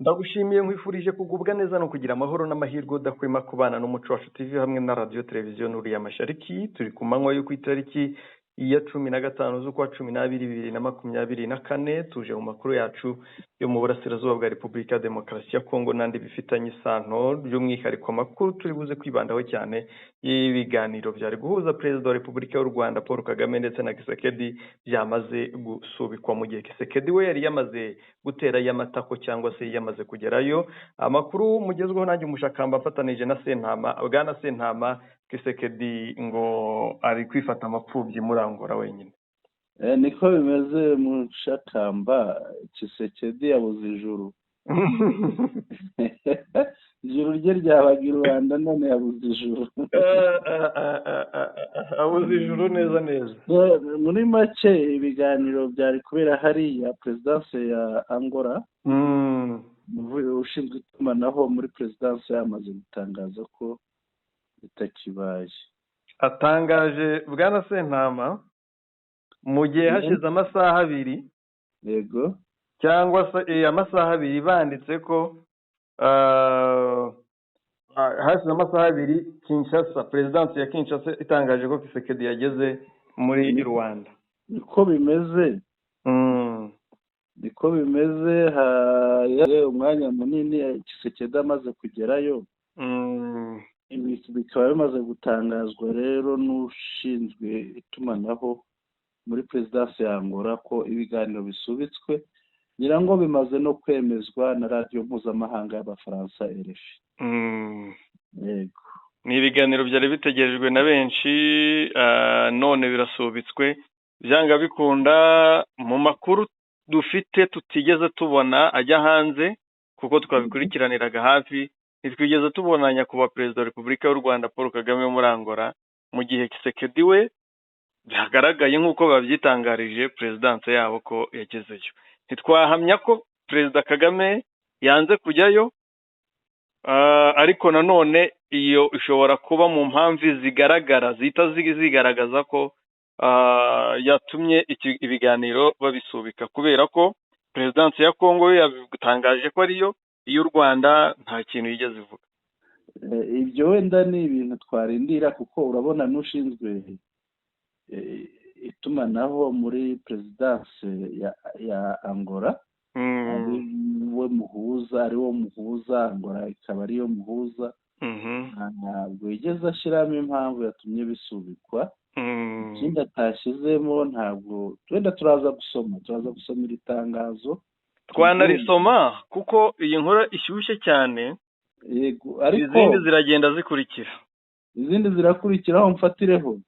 Ndagushimiye, nkwifurije kugubwa neza no kugira amahoro n'amahirwe udahwema kubana n'Umuco Wacu TV hamwe na Radiyo Televiziyo Nuriya Mashariki. Turi ku manywa yo ku itariki ya 15 z'ukwa 12 2024. Tuje mu makuru yacu yo mu burasirazuba bwa Repubulika ya Demokarasi ya Kongo n'andi bifitanye isano, by'umwihariko amakuru turi buze kwibandaho cyane y'ibiganiro byari guhuza Perezida wa Repubulika y'u Rwanda Paul Kagame ndetse na Tshisekedi byamaze gusubikwa, mu gihe Tshisekedi we yari yamaze gutera y'amatako cyangwa se yamaze kugerayo. Amakuru mugezweho nanjye Umushakamba afatanije na Sentama. Bwana Sentama, Tshisekedi ngo ari kwifata amapfubyi muri Angola wenyine. Niko bimeze Mushakamba, Tshisekedi yabuze ijuru. Ijuru rye ryabaga i Rwanda, none yabuze ijuru. Abuze ijuru neza neza. Muri make, ibiganiro byari kubera hariya perezidanse ya Angola. Ushinzwe itumanaho muri perezidanse yamaze gutangaza ko bitakibaye. Atangaje, bwana Sentama, mu gihe hashize amasaha 2 cyangwa se amasaha 2 banditse ko hashize amasaha 2 Kinshasa, perezidansi ya Kinshasa itangaje ko Tshisekedi yageze muri Rwanda. Niko bimeze, niko bimeze. Umwanya munini Tshisekedi amaze kugerayo, bikaba bimaze gutangazwa rero n'ushinzwe itumanaho muri perezidansi ya Angola ko ibiganiro bisubitswe. Ngira ngo bimaze no kwemezwa na Radiyo Mpuzamahanga y'Abafaransa, RFI. Yego. Ni ibiganiro byari bitegerejwe na benshi, none birasubitswe. Byanga bikunda, mu makuru dufite tutigeze tubona ajya hanze, kuko twabikurikiraniraga hafi, ntitwigeze tubona Nyakubahwa Perezida wa Repubulika y'u Rwanda Paul Kagame muri Angola, mu gihe Tshisekedi we byagaragaye nk'uko babyitangarije perezidanse yabo ko yagezeyo. Ntitwahamya ko Perezida Kagame yanze kujyayo, ariko nanone iyo ishobora kuba mu mpamvu zigaragara zihita zigaragaza ko yatumye ibiganiro babisubika, kubera ko perezidansi ya Kongo yo yabitangaje ko ariyo, iy'u Rwanda nta kintu yigeze ivuga. Ibyo wenda ni ibintu twarindira, kuko urabona n'ushinzwe itumanaho muri perezidanse ya Angola ari we muhuza, ari wo muhuza, Angola ikaba ariyo muhuza, ntabwo yigeze ashyiramo impamvu yatumye bisubikwa. Ikindi atashyizemo, ntabwo wenda turaza gusoma iri tangazo. Twanarisoma kuko iyi nkuru ishyushye cyane. Yego, ariko izindi ziragenda zikurikira. Izindi zirakurikiraho, mfatireho.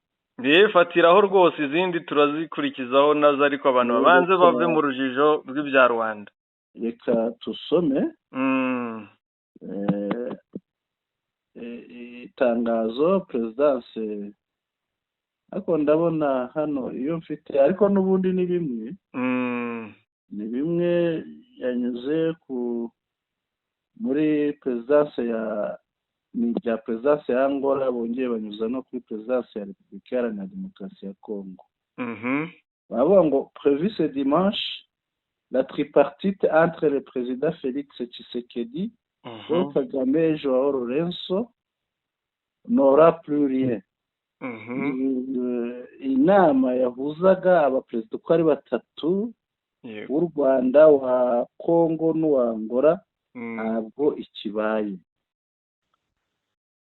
Fatiraho rwose, izindi turazikurikizaho nazo, ariko abantu babanze bave mu rujijo rw'ibya Rwanda. Reka tusome itangazo perezidanse, ariko ndabona hano iyo mfite, ariko n'ubundi ni bimwe, ni bimwe yanyuze ku muri perezidanse ya, ni ibya perezidanse ya Angola, bongeye banyuza no kuri perezidanse ya Repubulika Iharanira Demokarasi ya Kongo. Baravuga ngo: "Prévu ce dimanche, la tripartite entre le président Félix Tshisekedi, Paul Kagame et Joao Lourenço n'aura plus lieu." Inama yahuzaga abaperezida uko ari batatu, w'u Rwanda, wa Kongo n'uwa Angola, ntabwo ikibaye.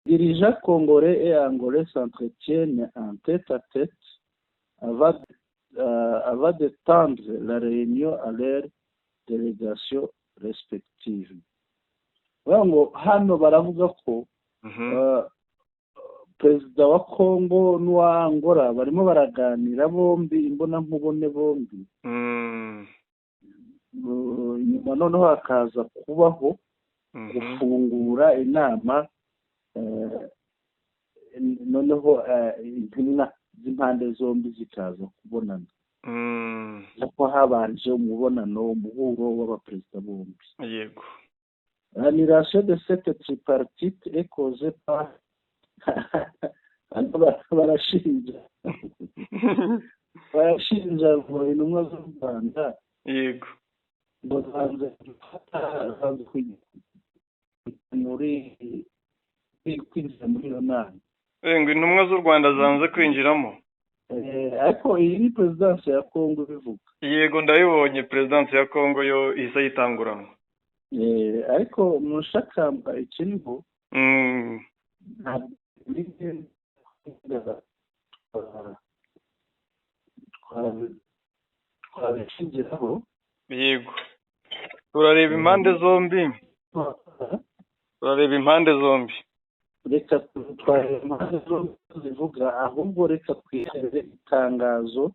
"Dirigeants congolais et angolais s'entretiennent en tête à tête avant de tendre la réunion à leur délégation respective." Bavuga ngo hano baravuga ko perezida wa Kongo n'uwa Angola barimo baraganira bombi imbonankubone bombi, nyuma noneho hakaza kubaho gufungura inama, noneho intumwa z'impande zombi zikaza kubonana, kuko habanje umubonano, umuhuro w'abaperezida bombi. "L'annulation de cette tripartite est causée par", hano barashinja ngo intumwa z'u Rwanda. Ngo zanze gufata, zanze muri kwinjira muri iyo nama. Ngo intumwa z'u Rwanda zanze kwinjiramo. Ariko iyi ni perezidansi ya Kongo ibivuga. Yego, ndabibonye, perezidansi ya Kongo yo ihise yitanguranwa. Ariko mu Shakamba ikiriho ntabwo twabishingiraho. Yego, turareba impande zombi, turareba impande zombi. Reka twareba impande zombi zivuga, ahubwo reka twiherere itangazo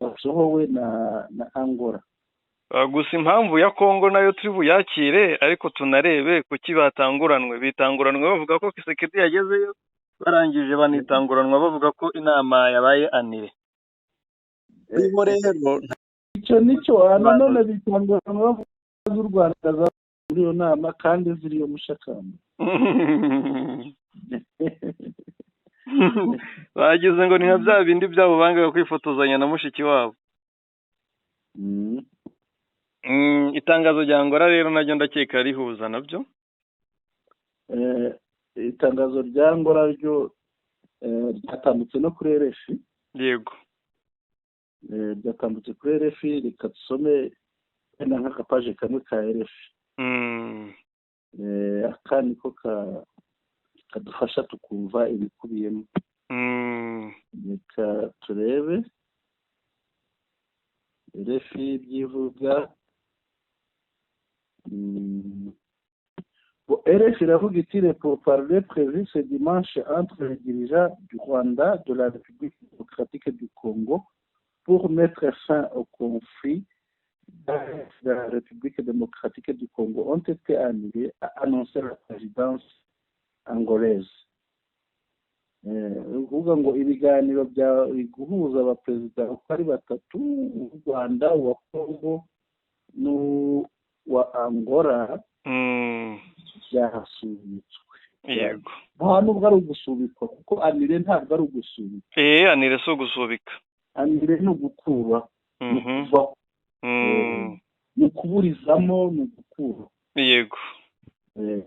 yasohowe na Angola. Gusa impamvu ya Kongo nayo turi buyakire, ariko tunarebe kuki batanguranwe. Bitanguranwe bavuga ko Tshisekedi yagezeyo, barangije banitanguranwa bavuga ko inama yabaye annulée. Bo rero Icyo nicyo. Nanone bitanguranwa bavuga z'u Rwanda muri iyo nama kandi ziriyo, Mushakamba. Bagize ngo ni nka bya bindi byabo bangaga kwifotozanya na mushiki wabo. Itangazo rya Angola rero naryo ndakeka rihuza nabyo. Itangazo rya Angola ryo ryatambutse no kuri RFI. Ryatambutse kuri RFI. Reka dusome wenda nk'akapaje kamwe ka RFI. Aka niko kadufasha tukumva ibikubiyemo. Reka turebe RFI byivuga. Bon, RFI iravuga iti: "Les pourparlers prévus ce dimanche entre les dirigeants du Rwanda, de la République démocratique du Congo pour mettre fin au conflit dans la République démocratique du Congo ont été annulés, a annoncé la présidence angolaise." Ni ukuvuga ngo ibiganiro bya guhuza abaperezida uko ari batatu, uw'u Rwanda, uwa Congo n'uwa Angola, byasubitswe. Nta nubwo ari ugusubikwa, kuko annulé ntabwo ari ugusubika. Annulé si ugusubika. Annulé ni ugukura, ni ukuvaho, ni ukuburizamo, ni ugukura.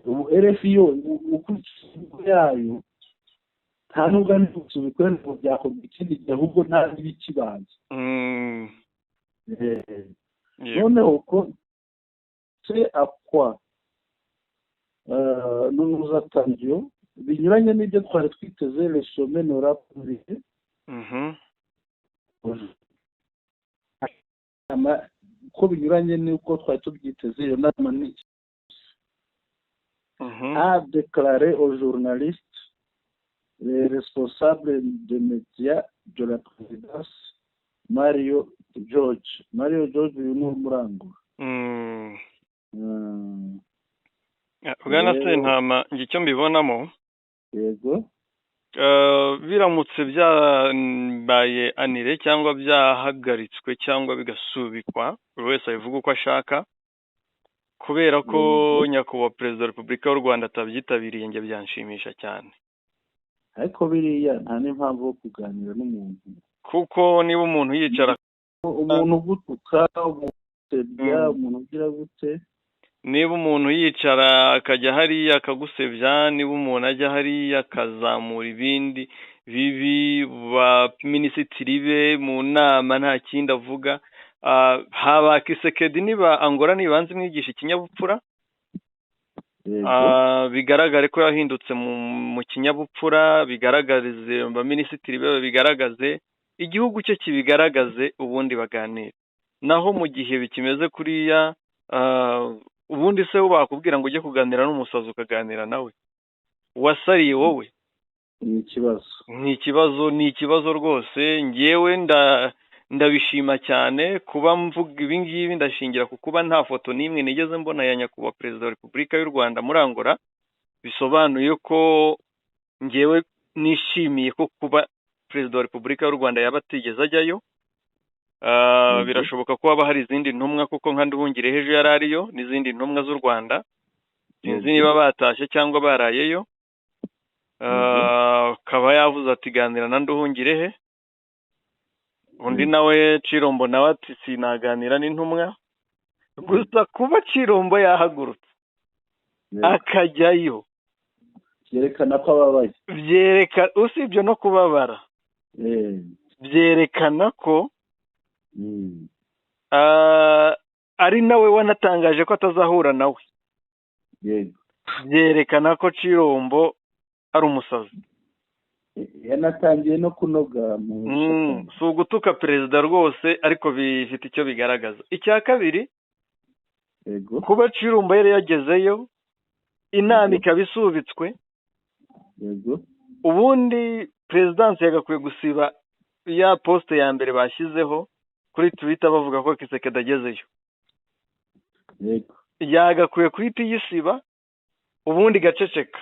Ubu RFI yo ukurikije imvugo yayo, nta nubwo ari gusubikwa ngo byakorwa ikindi gihe, ahubwo nta n'ibikibanza. Noneho ko ce à quoi nous attendions, binyuranye n'ibyo twari twiteze, le sommet n'aura pas lieu. Uko binyuranye n'uko twari tubyiteze, iyo nama ni a déclaré aux journalistes les responsables de médias de la présidence, Mario George. Mario George uyu ni umurangura. Bwana Rero- Sentama, njye icyo mbibonamo, biramutse byabaye annulé cyangwa byahagaritswe cyangwa bigasubikwa, buri wese abivuga uko ashaka, kubera ko nyakubahwa Perezida wa Repubulika y'u Rwanda atabyitabiriye, njye byanshimisha cyane. Ariko biriya nta n'impamvu yo kuganira n'umuntu. Kuko niba umuntu yicara Umuntu ugutuka, umuntu ugusebya, umuntu ugira gute? Niba umuntu yicara akajya hariya akagusebya, niba umuntu ajya hariya akazamura ibindi bibi, ba minisitiri be mu nama nta kindi avuga. Haba Tshisekedi, niba Angola nibanza imwigisha ikinyabupfura, bigaragare ko yahindutse mu kinyabupfura, bigaragarize abaminisitiri be, bigaragaze igihugu cye kibigaragaze, ubundi baganire. Naho mu gihe bikimeze kuriya, ubundi se bakubwira ngo ujye kuganira n'umusazi, ukaganira nawe wasariye wowe? Ni ikibazo. Ni ikibazo, ni ikibazo rwose. Ngewe ndabishima cyane. Kuba mvuga ibi ngibi, ndashingira ku kuba nta foto n'imwe nigeze mbona ya nyakubahwa Perezida wa Repubulika y'u Rwanda muri Angola, bisobanuye ko ngewe nishimiye ko kuba Perezida wa Repubulika y'u Rwanda yaba atigeze ajyayo. Birashoboka ko haba hari izindi ntumwa, kuko nka Nduhungirehe ejo yari ariyo n'izindi ntumwa z'u Rwanda, sinzi niba batashye cyangwa barayeyo. Akaba yavuze ati: "Ganira na Nduhungirehe." Undi nawe Tshilombo nawe ati: "Sinaganira n'intumwa." Gusa kuba Tshilombo yahagurutse akajyayo, byerekana ko ababaye. Byereka, usibye no kubabara, byerekana ko ari nawe wanatangaje ko atazahura nawe. Byerekana ko Tshilombo ari umusazi. Yanatangiye no kunoga mu Si ugutuka perezida rwose, ariko bifite icyo bigaragaza. Icya kabiri, kuba Tshilombo yari yagezeyo, inama ikaba isubitswe, ubundi perezidansi yagakwiye gusiba ya post ya mbere bashyizeho kuri Twitter bavuga ko Tshisekedi agezeyo. Yagakwiye guhita iyisiba, ubundi igaceceka.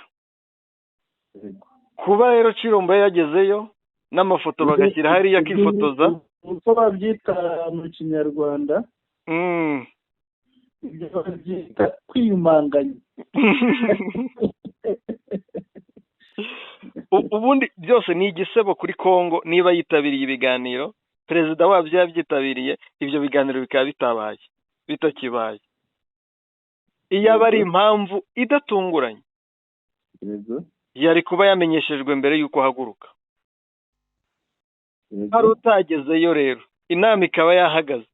Kuba rero Tshilombo yagezeyo n'amafoto bagashyira hariya akifotoza. Uko babyita mu Kinyarwanda, ibyo babyita kwiyumanganya. Ubundi byose ni igisebo kuri Kongo. Niba yitabiriye ibiganiro, perezida wabyo yabyitabiriye, ibyo biganiro bikaba bitabaye, bitakibaye, iyo aba ari impamvu idatunguranye, yari kuba yamenyeshejwe mbere y'uko ahaguruka. Hari utagezeyo rero, inama ikaba yahagaze,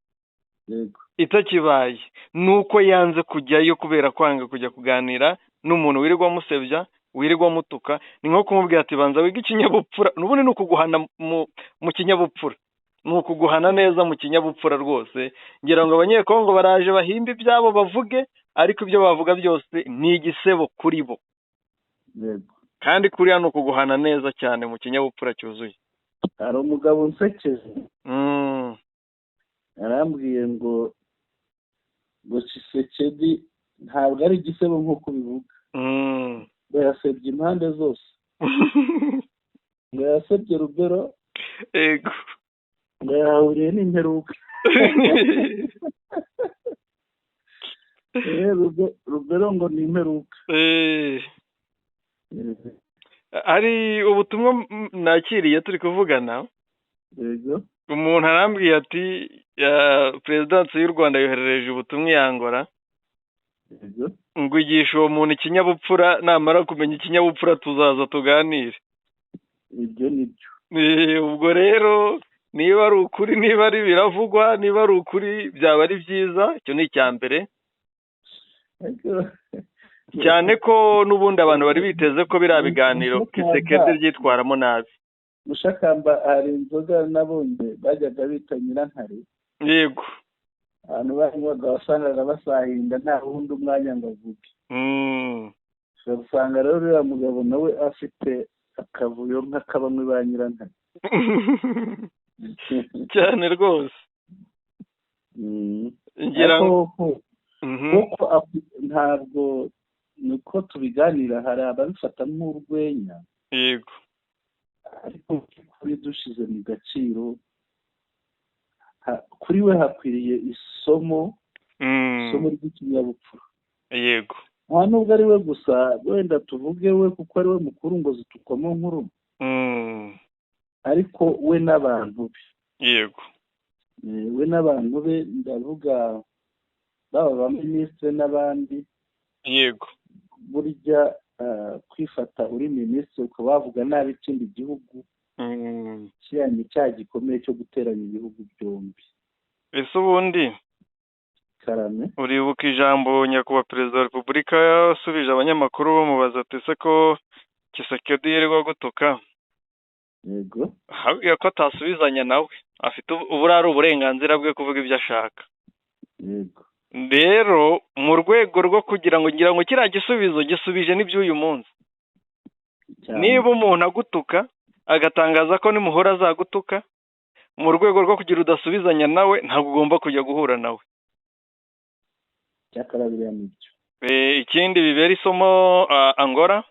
itakibaye, ni uko yanze kujyayo kubera kwanga kujya kuganira n'umuntu wirirwa amusebya, wirirwa amutuka. Ni nko kumubwira ati: "Banza wige ikinyabupfura." N'ubundi ni ukuguhana mu kinyabupfura, ni ukuguhana neza mu kinyabupfura rwose. Ngira ngo Abanyekongo baraje bahimbe ibyabo bavuge, ariko ibyo bavuga byose ni igisebo kuri bo. Kandi kuriya ni ukuguhana neza cyane mu kinyabupfura cyuzuye. Hari umugabo unsekeje, arambwiye ngo Tshisekedi ntabwo ari igisebo nk'uko ubivuga, ngo yasebye impande zose, ngo yasebye Rubero, ngo yahahuriye n'imperuka. Rubero ngo ni imperuka. Hari ubutumwa nakiriye turi kuvugana. Umuntu arambwiye ati: "Perezidansi y'u Rwanda yoherereje ubutumwa i Angola ngo igishe uwo muntu ikinyabupfura, namara kumenya ikinyabupfura tuzaza tuganire." Ibyo ni byo. Ubwo rero niba ari ukuri, niba ari biravugwa, niba ari ukuri byaba ari byiza. Icyo ni icya mbere, cyane ko n'ubundi abantu bari biteze ko biriya biganiro Tshisekedi byitwaramo nabi. Mushakamba, hari inzoga nabonye bajyaga bita nyirantare. Abantu banywaga wasangaga basahinda, nta wundi umwanya ngo avuge. Usanga rero uriya mugabo nawe afite akavuyo nk'akabamwe ba nyirantare. Cyane rwose. Ngira ngo Ariko kuko ntabwo niko tubiganira, hari ababifata nk'urwenya, ariko kuri dushyize mu gaciro, kuri we hakwiriye isomo, isomo ry'ikinyabupfura. Nta nubwo ari we gusa, wenda tuvuge we kuko ari we mukuru ngo zitukwamo nkuru, ariko we n'abantu be. We n'abantu be, ndavuga baba abaminisitiri n'abandi. Burya kwifata uri minisitiri ukaba wavuga nabi ikindi gihugu, kiriya ni icyaha gikomeye cyo guteranya ibihugu byombi. Ese ubundi Karame. uribuka ijambo nyakubahwa perezida wa repubulika yasubije abanyamakuru bamubaza ati: "Ese ko Tshisekedi yirirwa gutuka?" Habwiye ko atasubizanya nawe, afite ubu ari uburenganzira bwe kuvuga ibyo ashaka. Rero mu rwego rwo kugira ngo, ngira ngo kiriya gisubizo gisubije n'iby'uyu munsi. Niba umuntu agutuka, agatangaza ko nimuhura azagutuka, mu rwego rwo kugira udasubizanya nawe, ntabwo ugomba kujya guhura nawe. Cyakora biriya nibyo. Ikindi bibera isomo Angola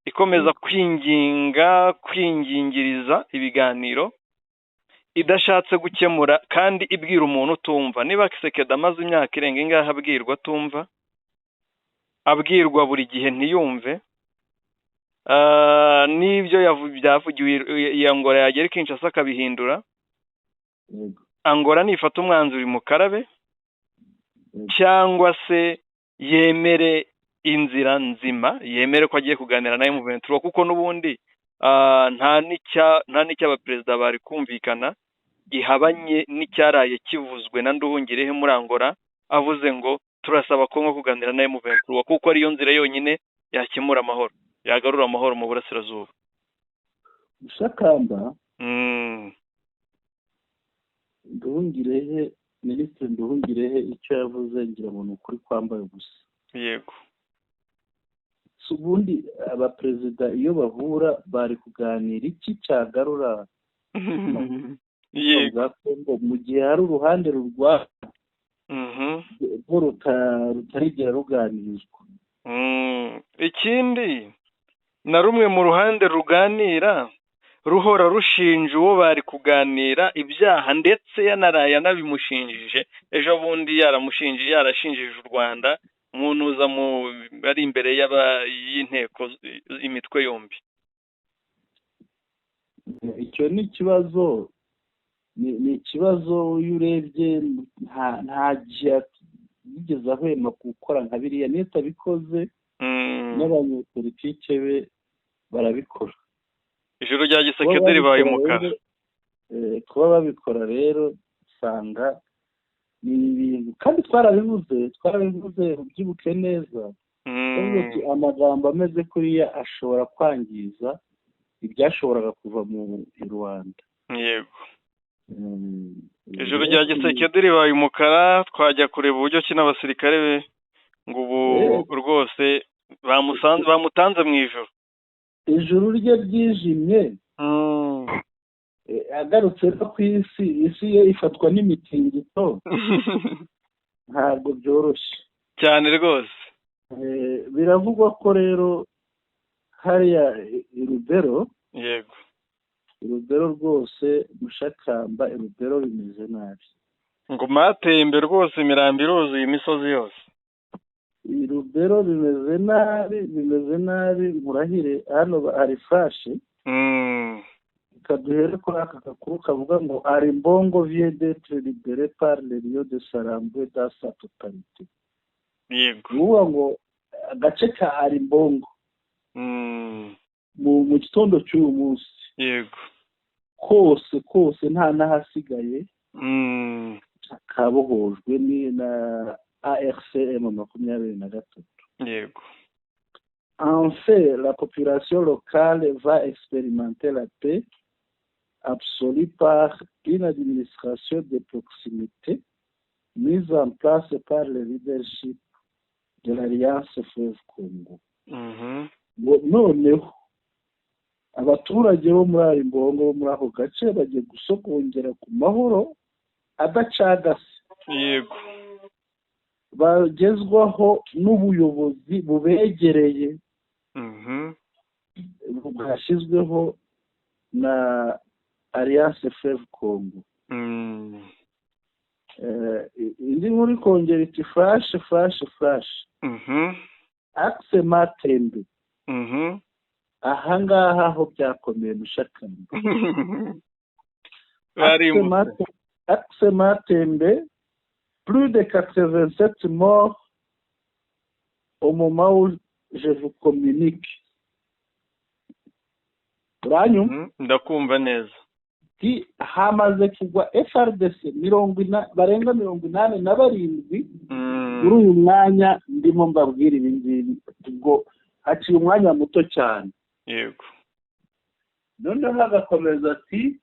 ikomeza kwinginga, kwingingiriza ibiganiro, idashatse gukemura kandi ibwira umuntu utumva. Niba Tshisekedi amaze imyaka irenga ingahe abwirwa atumva, abwirwa buri gihe ntiyumve, n'ibyo byavugiwe i Angola yagera i Kinshasa akabihindura, Angola nifata umwanzuro imukarabe. Cyangwa se yemere inzira nzima, yemere ko agiye kuganira na M23, kuko n'ubundi nta n'icy'abaperezida bari kumvikana gihabanye n'icyaraye kivuzwe na Nduhungirehe muri Angola, avuze ngo turasaba Kongo kuganira na M23 kuko ariyo nzira yonyine yakemura amahoro, yagarura amahoro mu burasirazuba. Mushakamba, Nduhungirehe, Minisitiri Nduhungirehe, icyo yavuze ngira ngo ni ukuri kwambaye ubusa. Si ubundi abaperezida iyo bahura bari kuganira iki cyagarura bwa Kongo mu gihe hari uruhande rurwana rwo rutarigera ruganirizwa? Ikindi, na rumwe mu ruhande ruganira ruhora rushinja uwo bari kuganira ibyaha, ndetse yanaraye anabimushinjije ejo bundi, yaramushinjije, yarashinjije u Rwanda umuntu uza mu ari imbere y'inteko imitwe yombi. Icyo ni ikibazo, ni ikibazo. Iyo urebye nta gihe yigeze ahwema gukora nka biriya. Niyo atabikoze, n'abanyepolitike be barabikora. Ijuru rya Tshisekedi ribaye umukara. Kuba babikora rero usanga ni ibintu, kandi twarabivuze, twarabivuze, ubyibuke neza, amagambo ameze kuriya ashobora kwangiza ibyashoboraga kuva mu Rwanda. Yego, ijuru rya Tshisekedi ribaye umukara. Twajya kureba uburyo ki n'abasirikare be ngo ubu rwose bamutanze mu ijoro. Ijuru rye ryijimye, agarutse no ku isi, isi ye ifatwa n'imitingito, ntabwo byoroshye. Cyane rwose. Biravugwa ko rero hariya i Rubero, i Rubero rwose, Mushakamba, i Rubero bimeze nabi. Ngo matembe rwose, imirambo iruzuye imisozi yose. I Rubero bimeze nabi, bimeze nabi, murahire. Hano hari flash. Reka duhere kuri aka gakuru kavuga ngo Arimbongo vient d'être libéré par les Lions de Sarambwe dans sa totalité. Ni ukuvuga ngo agace ka Arimbongo mu gitondo cy'uyu munsi kose kose, nta n'ahasigaye, kabohojwe ni na AFC M23. En fait, la population locale va expérimenter la paix absolue par une administration de proximité mise en place par le leadership de l'Alliance Fleuve Congo. Ngo noneho abaturage bo muri Arimbongo, bo muri ako gace, bagiye gusogongera ku mahoro adacagase bagezwaho n'ubuyobozi bubegereye bwashyizweho na Alliance Fleuve Congo. Indi nkuru ikongera iti: "Flash, flash, flash, axe Matembe." Ahangaha ho byakomeye, Mushakamba. Barimbutse. Axe Matembe, plus de 87 morts au moment où je vous communique. Uranyumva? Ndakumva neza. Ati hamaze kugwa FARDC barenga 87 muri uyu mwanya ndimo mbabwira ibi ngibi, ubwo haciye umwanya muto cyane. Noneho agakomeza ati: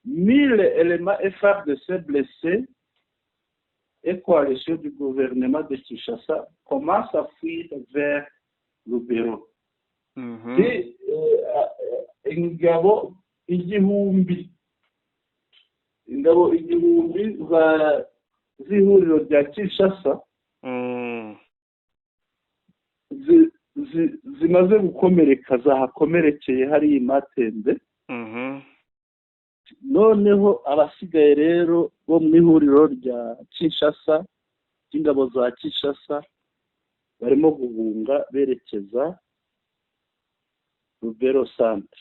1000 éléments FARDC blessés et coalition du gouvernement de Kinshasa commence à fuir vers Lubero." Ingabo 1000, ingabo 1000 za z'ihuriro rya Kinshasa zimaze gukomereka, zahakomerekeye hariya i Matembe. Noneho abasigaye rero bo mu ihuriro rya Kinshasa, ry'ingabo za Kinshasa, barimo guhunga berekeza Rubero centre,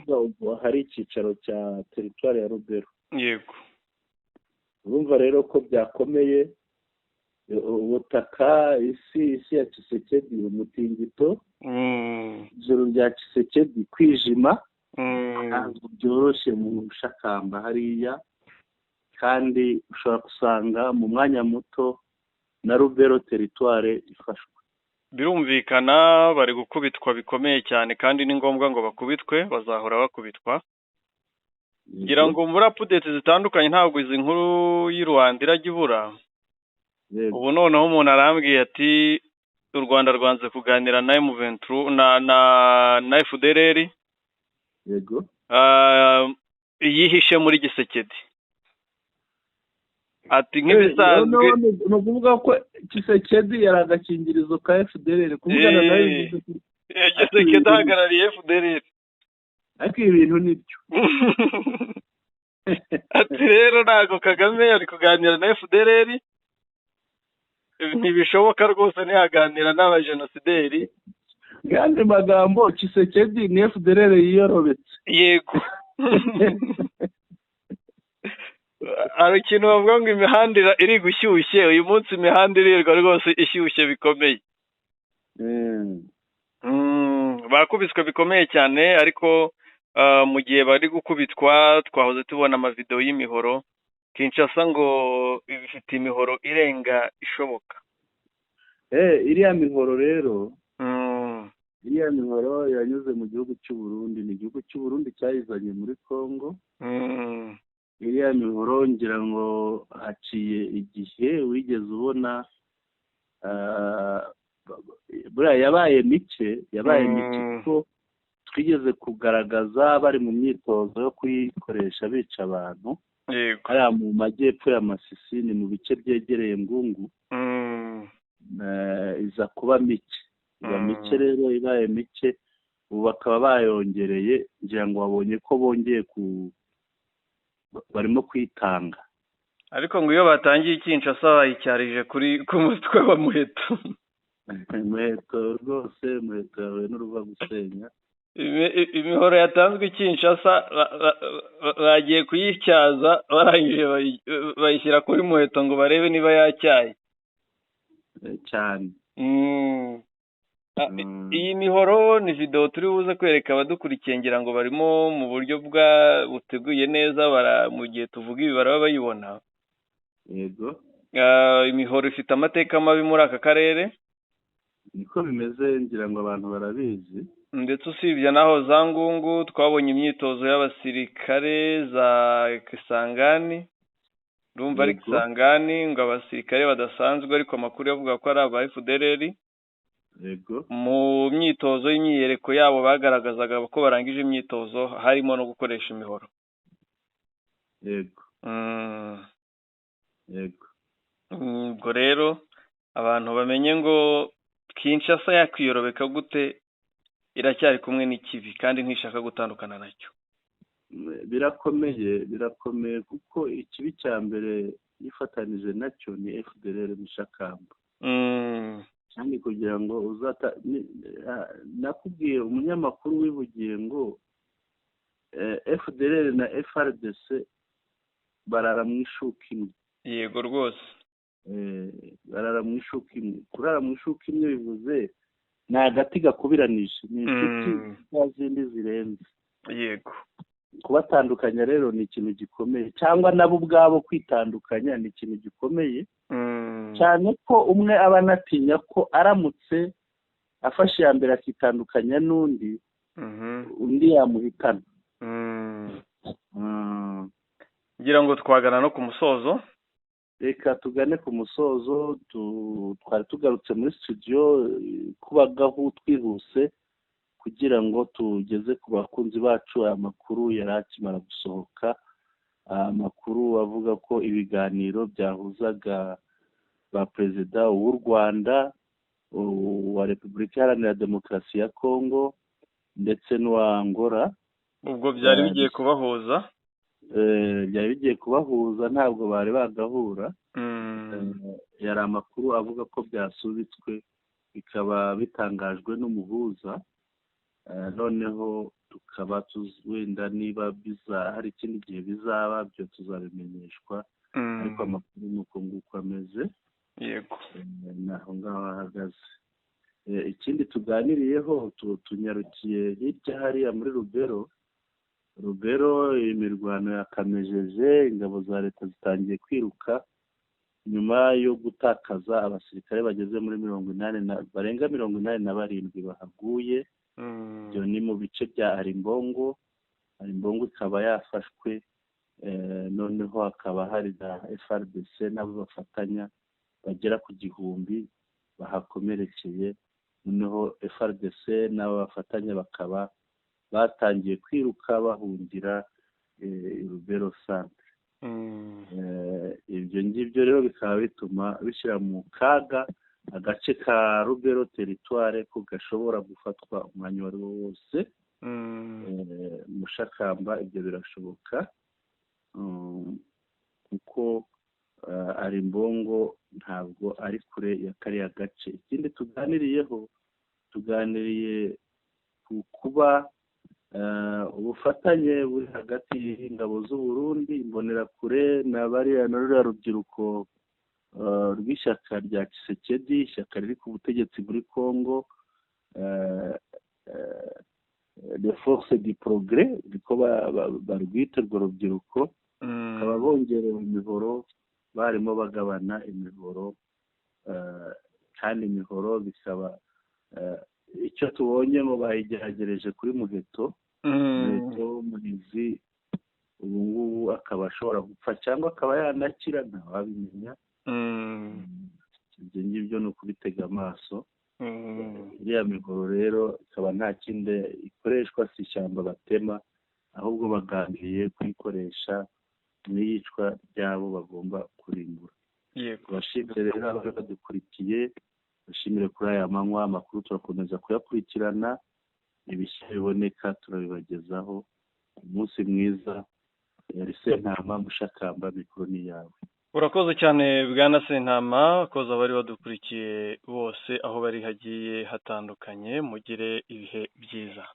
ubwo hari icyicaro cya teritwari ya Rubero. Urumva rero ko byakomeye, ubutaka, isi ya Tshisekedi, umutingito, ijoro rya Tshisekedi kwijima, ntabwo byoroshye mu bushakamba hariya, kandi ushobora gusanga mu mwanya muto na Rubero teritware ifashwe. Birumvikana bari gukubitwa bikomeye cyane, kandi ni ngombwa ngo bakubitwe, bazahora bakubitwa. Ngira ngo muri update zitandukanye ntabwo izi nkuru y'u Rwanda irajya ibura. Ubu noneho umuntu arambwiye ati u Rwanda rwanze kuganira na M23 na FDLR. Yego. Yihishe muri Gisekedi. Ati nk'ibisanzwe ni ukuvuga ko Tshisekedi yari agakingirizo ka FDLR, kuvugana nawe. Tshisekedi ahagarariye FDLR. Ariko ibi bintu nibyo. Ati rero ntabwo Kagame ari kuganira na FDLR, ntibishoboka rwose, ntiyaganira n'abajenosideri. Yandi magambo, Tshisekedi ni FDLR yiyorobetse. Yego, hari ikintu bavuga ngo imihanda iri gushyushye, uyu munsi imihanda irirwa rwose ishyushye bikomeye. Bakubiswe bikomeye cyane, ariko mu gihe bari gukubitwa twahoze tubona amavidewo y'imihoro. Kinshasa ngo ifite imihoro irenga ishoboka. Iriya mihoro rero, iriya mihoro yanyuze mu gihugu cy'u Burundi, ni igihugu cy'u Burundi cyayizanye muri Congo. Iriya mihoro ngira ngo haciye igihe wigeze ubona, buriya yabaye mike, yabaye mike kuko twigeze kugaragaza bari mu myitozo yo kuyikoresha bica abantu hariya mu majyepfo ya Masisi, ni mu bice byegereye Ngungu. Iza kuba mike, iba mike rero, ibaye mike ubu bakaba bayongereye, ngira ngo babonye ko bongeye ku barimo kwitanga. Ariko ngo iyo batangiye Kinshasa bayicyarije kuri ku mutwe wa Muheto. Muheto rwose, Muheto yahuye n'uruva gusenya. Imihoro yatanzwe Kinshasa bagiye kuyityaza, barangije bayishyira kuri Muheto ngo barebe niba yacyaye cyane. Iyi mihoro ni videwo turi buze kwereka abadukurikiye, ngira ngo barimo mu buryo bwa buteguye neza, mu gihe tuvuga ibi baraba bayibona. Yego. Imihoro ifite amateka mabi muri aka karere. Niko bimeze, ngira ngo abantu barabizi. Ndetse usibye naho za Ngungu twabonye imyitozo y'abasirikare za Kisangani, ndumva ari Kisangani, ngo abasirikare badasanzwe, ariko amakuru avuga ko ari aba FDLR. Yego. Mu myitozo y'imyiyereko yabo bagaragazaga ko barangije imyitozo, harimo no gukoresha imihoro. Yego. Yego. Ubwo rero abantu bamenye ngo Kinshasa yakwiyorobeka gute, iracyari kumwe n'ikibi kandi ntishaka gutandukana nacyo. Birakomeye, birakomeye, kuko ikibi cya mbere yifatanije nacyo ni FDLR Mushakamba. Kandi kugira ngo uzata, nakubwiye umunyamakuru wivugiye ngo FDLR na FARDC barara mu ishuka imwe. Yego rwose. Barara mu ishuka imwe. Kurara mu ishuka imwe bivuze ni agati gakubiranije, ni inshuti za zindi zirenze. Yego. Kubatandukanya rero ni ikintu gikomeye, cyangwa nabo ubwabo kwitandukanya ni ikintu gikomeye, cyane ko umwe aba anatinya ko aramutse afashe iya mbere akitandukanya n'undi, undi yamuhitana. Ngira ngo twagana no ku musozo. Reka tugane ku musozo. Twari tugarutse muri studio kubagaho twihuse kugira ngo tugeze ku bakunzi bacu aya makuru yari akimara gusohoka, amakuru avuga ko ibiganiro byahuzaga ba perezida w'u Rwanda, uwa Repubulika Iharanira Demokarasi ya Kongo ndetse n'uwa Angola, ubwo byari bigiye kubahuza. Byari bigiye kubahuza, ntabwo bari bagahura. Yari amakuru avuga ko byasubitswe, bikaba bitangajwe n'umuhuza. Noneho tukaba wenda niba hari ikindi gihe bizaba, byo tuzabimenyeshwa. Ariko amakuru ni uko nguko ameze. Ni aho ngaho ahagaze. Ikindi tuganiriyeho, tunyarukiye hirya hariya muri Rubero. Rubero imirwano yakamejeje, ingabo za leta zitangiye kwiruka nyuma yo gutakaza abasirikare bageze muri 80 na barenga 87 bahaguye. Ibyo ni mu bice bya Arimbongo. Arimbongo ikaba yafashwe, noneho hakaba hari na FARDC nabo bafatanya bagera ku 1000 bahakomerekeye. Noneho FARDC n'abo bafatanya bakaba batangiye kwiruka bahungira Rubero centre. Ibyo ngibyo rero bikaba bituma bishyira mu kaga agace ka Rubero territoire, ko gashobora gufatwa umwanya uwo ari wo wose. Mushakamba, ibyo birashoboka kuko Arimbongo ntabwo ari kure ya kariya gace. Ikindi tuganiriyeho, tuganiriye ku kuba ubufatanye buri hagati y'ingabo z'u Burundi, Imbonerakure na bariya na ruriya rubyiruko rw'ishyaka rya Tshisekedi, ishyaka riri ku butegetsi muri Congo, les forces du progrès niko barwita urwo rubyiruko, bakaba bongerewe imihoro, barimo bagabana imihoro, kandi imihoro bikaba icyo tubonye ngo bayigeragereje kuri Muheto. Muheto Muhizi ubu ngubu akaba ashobora gupfa cyangwa akaba yanakira, ntawabimenya. Ibyo ngibyo ni ukubitega amaso. Iriya mihoro rero ikaba nta kindi ikoreshwa, si ishyamba batema, ahubwo bagambiriye kuyikoresha mu iyicwa ry'abo bagomba kurimbura. Tubashimire rero abari badukurikiye, bashimire kuri aya manywa. Amakuru turakomeza kuyakurikirana, ibishya biboneka turabibagezaho. Umunsi mwiza. Sentama Mushakamba, mikoro ni yawe. Urakoze cyane bwana Sentama, koza abari badukurikiye bose aho bari hagiye hatandukanye, mugire ibihe byiza.